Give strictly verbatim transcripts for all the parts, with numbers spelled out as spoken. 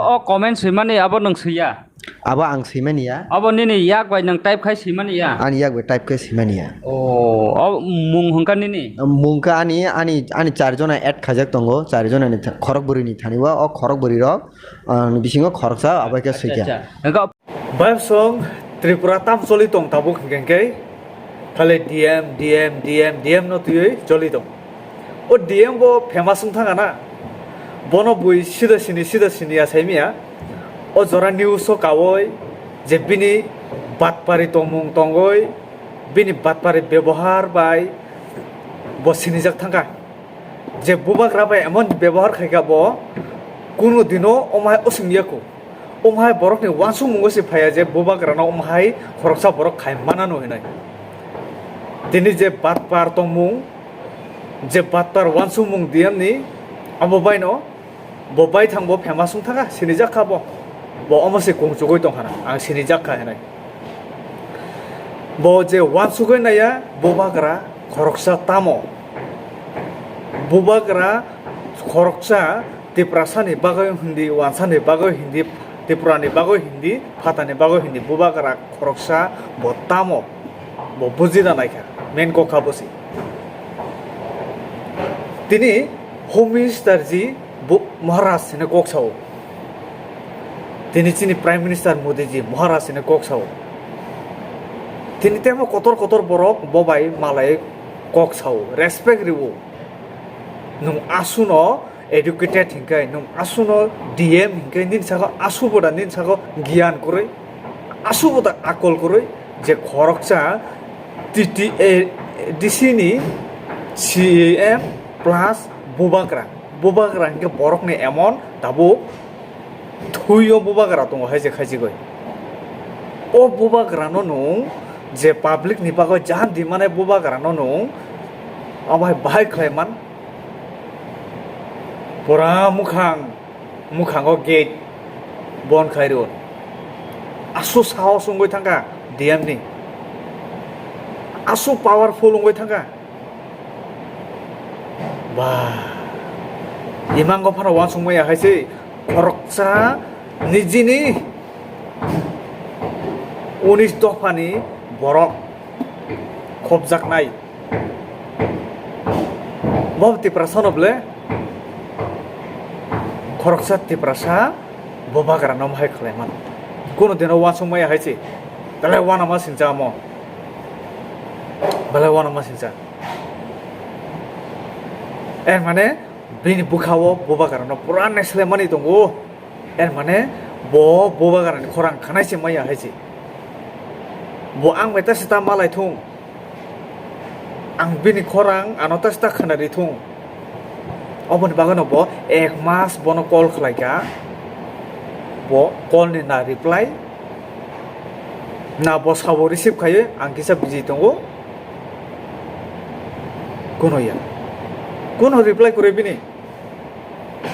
O comment swimani abo nwng swiya? Abo ang swimani ya. Abo nini yak bai nwng type khai swimani ya? Ani yak bai type khai swimani ya. O, o mung hwnkha nini? Mung kha ani, ani, ani char jona add khaijak tongo, char jona ni tha-, khorok bwrwi ni thani o, o khorok bwrwi rok, ah, bisingo khoroksa abo khe Acha, swikha. Acha. Hwnkha Bai song Tripura tam choli tong tabuk hwnkhe khe khali D M, D M, D M, D M no twiwi choli tong. O D M bo famous wng thangana. Bono bui sida sini, sida sini ya saimiya. O jora news o kawoi je bini batpari tongmung tongoi, bini batpari bebohar bai bo sinijak thangkha. Je bubagra bai emon bebohar khaikha bo kunu dino omhai oswng yaku. Omhai borokni uansukmungo se phaiya je bubagrano omhai khoroksa borok khai manano hinwi. Tini je batpar tongmung, je batpar uansukmung D M ni, abo baino bo baithang bo famous wng thangkha, sinijak kha bo. Bo omo se kung chugui tongkha na, ang sinijak kha hinwi. Bo je uansugui naiya, bubagra khoroksa tamo? Bubagra khoroksa Tiprasani bagwi hindi, wansani bagwi hindi, Tripurani bagwi hindi, phatani bagwi hindi, bubagra khoroksa bo tamo? Bo bujina naikha, main kokha bosi. Tini Home Minister ji bo Maharaj hino kok sao. Tini chini Prime Minister Modi ji Maharaj hino kok sao. Tini temo kotor kotor borok bo bai malai kok sao, respect riwo. Nwng asuno educated hinkai, nwng asuno D M hinkai, nini saka asu boda, nini saka giyan kwrwi, asu boda akol kwrwi, je khoroksa T T A D C ni C M plus bubagra. Bubagra hinkhe borokni emon tabuk thwi o bubagra tongo hai je khaijigoi. O bubagrano nwng je public ni bagwi jaham di mane bubagrano nwng omo hai bahai khlai man. Pura mukhang, mukhango gate bon khai rw. Asu sahos wngwi thangkha D M ni. Asu powerful wngwi thangkha. Ba, imango phano uansukmaya hai se khoroksa nijini unis dophani borok khopjaknai. Bo Tiprasa no ble khoroksa Tiprasa bubagra no hai khlai mano. Kuno dino uansukmaya hai se. Belai uanama singcha amo. Belai uanama singcha. Er mane bini bwkha o bubagra no pura naisle mani tongo. Er mane bo bubagra ni khorang khanai se maya hai se. Bo ang bai ta sita malai thung. Ang bini khorang ano ta sita khana ri thung. Oboni bagwi no bo ek mas bono call khlai kha. Bo call ni na reply. Na bo sabo receive khaiwi ang kisa busy tongo. Kuno ya. Kuno reply kwrwi bini.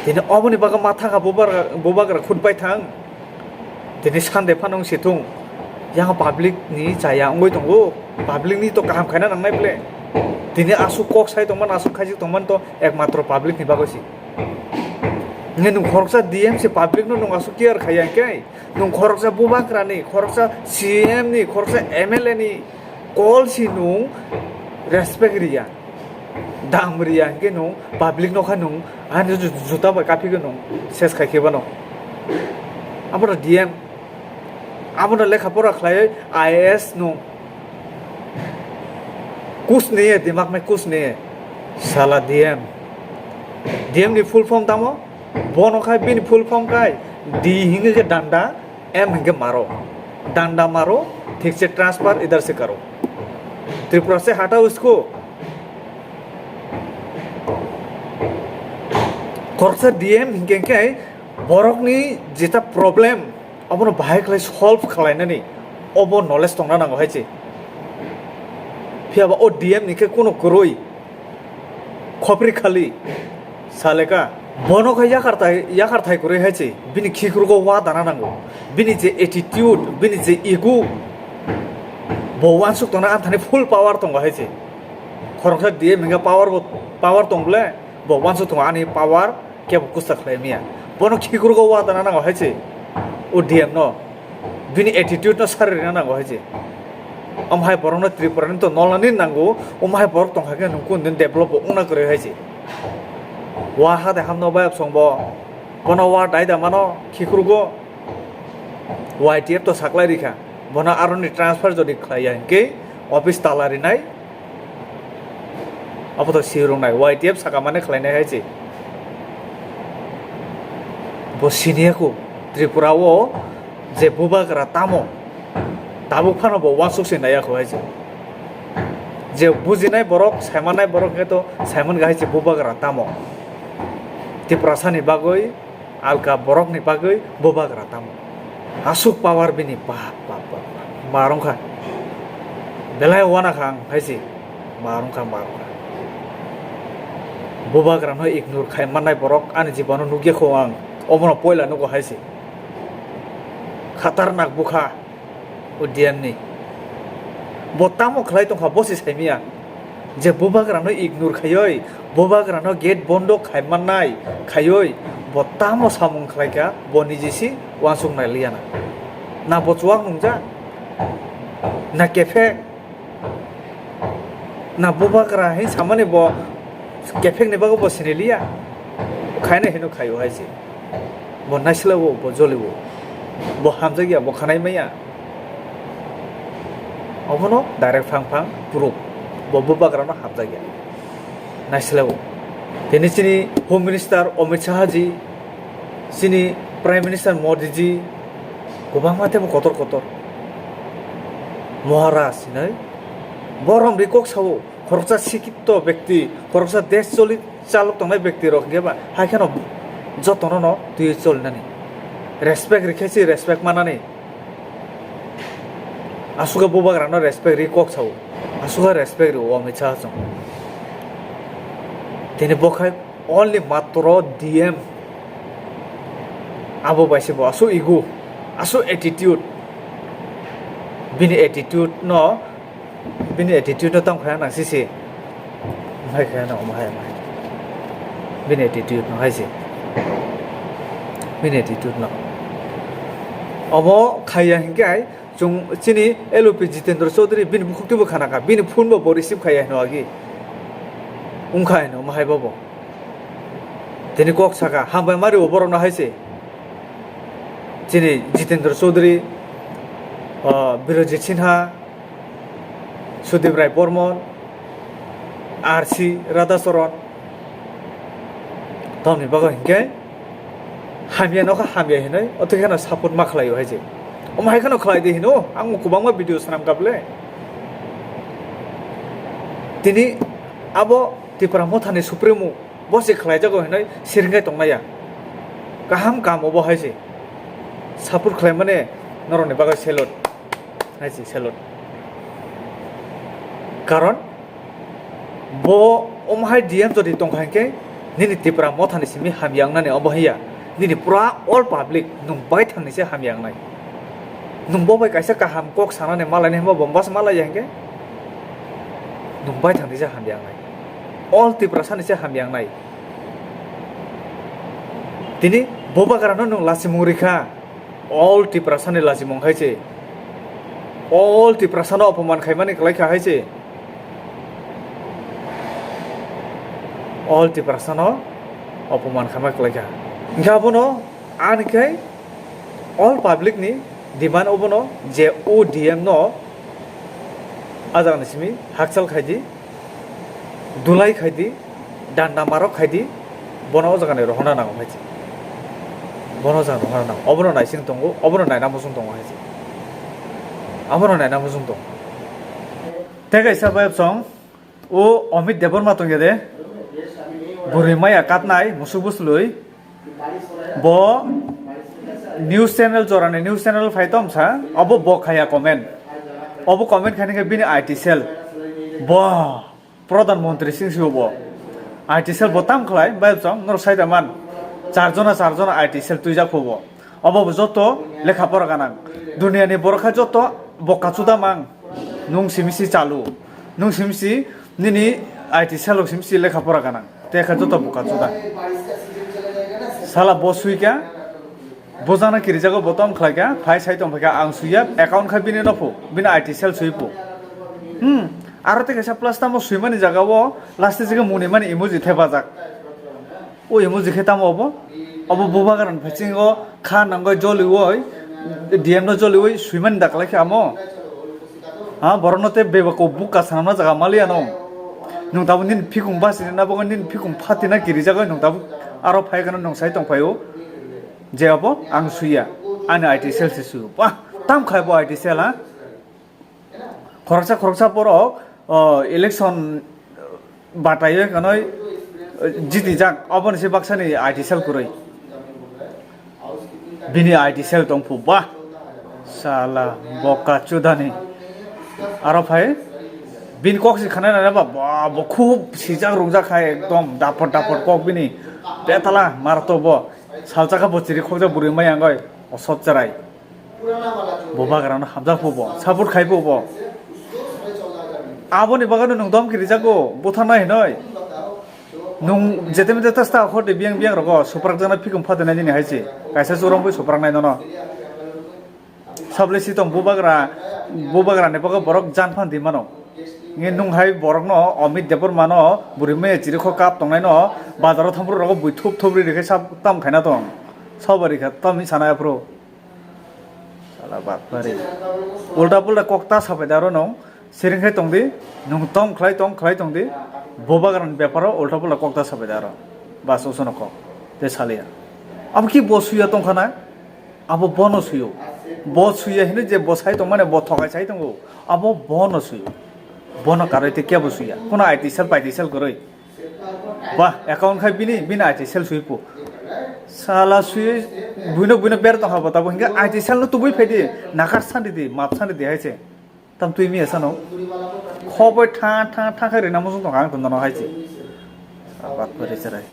Tini oboni bagwi ma thangkha bubagra, bubagra khut bai thang. Tini Sunday phano wng si thung. Yang public ni chaya wngwi tongo. Public ni to kaham khaina nangnai ble. Tini aswk kok sai tongmani, aswk khaijak tongmani to ekmatro public ni bagwi si. Nge nwng khoroksa D M si public no nwng aswk care khaiya hwnkhe? Nwng khoroksa bubagra ni, khoroksa C M ni, khoroksa M L A ni call si nwng respect riya, dam riya, hwnkhe nwng public no kha nwng ani ju-, juta bai kaphi khe nwng ses khai khe bano. Abono D M, abono lekha pora khlaiwi I A S nwng. Kuch nahi hai, dimak mein kuch nahi hai. Sala D M. D M ni full form tamo? Bono khai bini full form khai D hingke ke danda, M hingke maro. Danda maro, thik se transfer idhar se karo. Tripura se hatao isko. Khoroksa D M hingke khe borokni jeta problem, abono bahai khlai solve khlainani obo knowledge tongna nango hai se. Phiya ba o D M ni khe kuno kwrwi khopri khali saleka. Bono khe yakar tai, yakar thai kwrwi hai se. Bini khikrugo wa dana nango. Bini je attitude, bini je ego, bo wansuk tongna anthani full power tongo hai se. Khoroksa D M hingke power bo, power tong ble, bo wansuk tongo ani power kebo kusa khlai maya. Bono khikrwgo wa dana nango hai se. O D M no. Bini attitude no sari rina nango hai se. Omo hai borok no Tripura ni to nolnani nango. Omo hai borok tongkha khe nung kun din develop bo wngna kwrwi hai se. Wa ha de hamno bayap song bo. Bono wa dai da mano khikrwgo. Y T F to saklai rikha. Bono aroni transfer jodi khlai ya hinkhe office tala rinai. Abo to sirwngnai, Y T F saka mane khlainai hai se. Bo siniya kho, Tripura o je bubagra tamo, tabuk phano bo uansuk se naiya kho hai se. Je bujinai borok, saimanai borok hwnkhe to saiman ga hai se bubagra tamo. Tiprasani bagwi alka borokni bagwi bubagra tamo. Aswk power bini, bap, bap, bap, bap. Ma rwngkha. Belai wana kha ang hai se. Ma rwngkha, ma rwngkha. Bubagrano ignore khai mannai borok ani jibono nukya kho ang. Omono poila nugo hai se. Khatarnak bukha. O D M ni. Bo tamo khlai tongkha, bo se saimanya. Je bubagrano ignore khaioi, bubagrano gate bondo khai mannai khaioi, bo tamo samung khlaikha, bo niji si uansuk nai liya na. Na bo chuwak nungjak, na kephek, na bubagra hai samani bo kephek ni bagwi bo sini liya. Khaina hino khaio hai se. Bo naisilao, bo jolio. Bo hamjakya, bo khanai maya. Obono direct phang phang proof. Bo bubagrano hamjakya. Naisilao. Tini chini Home Minister Amit Shah ji, chini Prime Minister Modi ji, kwbangma tebo kotor kotor. Maharaj hinwi. Borom ri kok sao, khoroksa sikito bekti, khoroksa desh choli chalok tongnai bekti rok hingke ba, hai kheno jotono no twi cholinani. Respect rikhe si respect manani. Asuka bubagrano respect ri kok sao. Asuka respect ri o Amit Shah chong. Tini bo khai only matro D M. Abo bai se bo asu ego, asu attitude. Bini attitude no Bini attitude no tamo kha nang sisi. Hai kha nang omo hai, omo hai. Bini attitude no hai se. Bini attitude no. Omo khaiya hinkhe hai chung chini L O P Jitendra Chaudhary bini bukhuk twibo khana kha. Bini phone bo bo receive khaiya hino agi. Wngkha hino omo hai bobo. Tini kok saka hambai mari bo borok no hai se. Chini Jitendra Chaudhary, ah, Birojit Sinha, Sudip Rai Bormon, R C Radhacharan, tamni bagwi hinkhe hamya nokha hamya hinwi, oto kheno support ma khlaio hai je. Omo hai kheno khlai di hino, ang kwbangma video swnam kable. Tini abo Tipra Mothani Supremo bo se khlaijago hinwi siringkai tongnaiya. Kaham kam obo hai se. Support khlaimani norokni bagwi salute. Hai se salute. Karon bo omo hai D M jodi tongkha hinkhe nini Tipra Mothani simi hamya wngnani obo hiya. Nini pura all public nwng baithangni se hamya wngnai. Nwng bo bai kaisa kaham kok sanani malaini hwnba bo bas malaiya hinkhe nwng baithangni se hamya wngnai. All Tiprasani se hamya wngnai. Tini bubagrano nwng lachimung rikha. All Tiprasani lachimung hai se. All Tiprasano opoman khaimani kwlaikha hai se. All Tiprasano opoman khaima kwlaikha. Hinkhe abono ani khai all public ni demand obono je o D M no a jagani simi hakchal khaidi. Dulai khaidi, danda marok khaidi, bono o jaga ni rohorna nango hai se. Bono o jaga rohorna nango. Obono naising tongo, obono naina muchung tongo hai se. Abono naina muchung tongo. Tei kaisa bayapsong, o Amit Debbarma tongya de, bwrwi maya katnai, musuk bwslwi. Bo news channel jorani news channel phai tong sa, obo bo khaya comment. Obo comment khani khe bini I T cell. Bo Pradhan Mantri sing si bo. I T cell bo tam khlai, bai chong, nor sai da man. Char jona, char jona I T cell tuijak pho bo. Obo bo joto lekha pora ganang. Duniya ni borok kha joto boka chuda mang. Nung simi si chalu. Nung simi si nini I T cell rok simi si lekha pora ganang. Te kha joto boka chuda. Sala bo sui kha, bo jana kirijago bo tom khlai kha, phai sai tong phai kha, ang sui ya, account khai bini no phu, bini I T cell sui phu. Hmm, aro te kaisa plus tamo sui mani jaga o last e jega muni mani emoji the bajak. O emoji khe tamo obo? Obo bubagra ni phaichingo kha nangoi joliwoi, D M no joliwoi sui mani da khlai khe amo. Ha, borok no te bebak o buka sanamna jaga maliya no. Nwng tabuk nini phikung basi na bagwi nini phikung phati na kirijago nwng tabuk aro phai gana nwng sai tong phaio. Je abo ang suiya, ani I T cell se suiyo. Bah, tam khai bo I T cell ha. Khoroksa khoroksa borok, o, election bataiwi kanoi, o, jitijak, oboni se baksani I T cell kwrwi. Bini I T cell tong phu, bah. Sala, boka chudani. Aro phai, bini kok si khana nana ba, ba, bo khub sijak rungjak khai ekdom dapot dapot kok bini. Betala, marato bo. Salchakha bo chiri khokjak bwrwi mai angoi, osot cherai. Bo bagrano hamjak phu bo, support khai phu bo. Aboni bagano nwng dom kirijago, butharnai hinoi. Nwng jete mete ta sta khor de biyang biyang rogo, suprak jana phikung phatenai nini hai se. Kaisa churong bai suprak nai nono. Sable si tong bubagra, bubagra ni bago borok jan phan di mano. Nge nwng hai borok no Amit Debbarma no bwrwi maya chiri kho kap tongnai no bazaro thang phuru rogo bui thup thup ri rikhe sab tam khaina tong. Sabo rikha tam hi sana aphuru. Sala batpari. Ulta pulta kok ta sapai da aro nwng. Siring khai tong di, nwng tong khlai tong, khlai tong di, bo bagrani beparo ulta pulta kok ta sabai da aro. Bas usono kok, tei saliya. Abo ki bo suya tong khana? Abo bono suyo. Bo suya hinui je bo sai tong mane bo thokai sai tongo. Abo bono suyo. Bono karoi tei kebo suya. Kono I T cell pai T cell kwrwi. Ba, account khai bini, bini I T cell sui pu. Sala sui, buino, buino ber tong habo tabo. Hinga I T cell no tubui phai di, nakar sandi di, map sandi di hai se. Tam twi miya sano. Khoboi tha tha tha khe rina muchung tong ang tong hai se. Abat kwrwi cherai.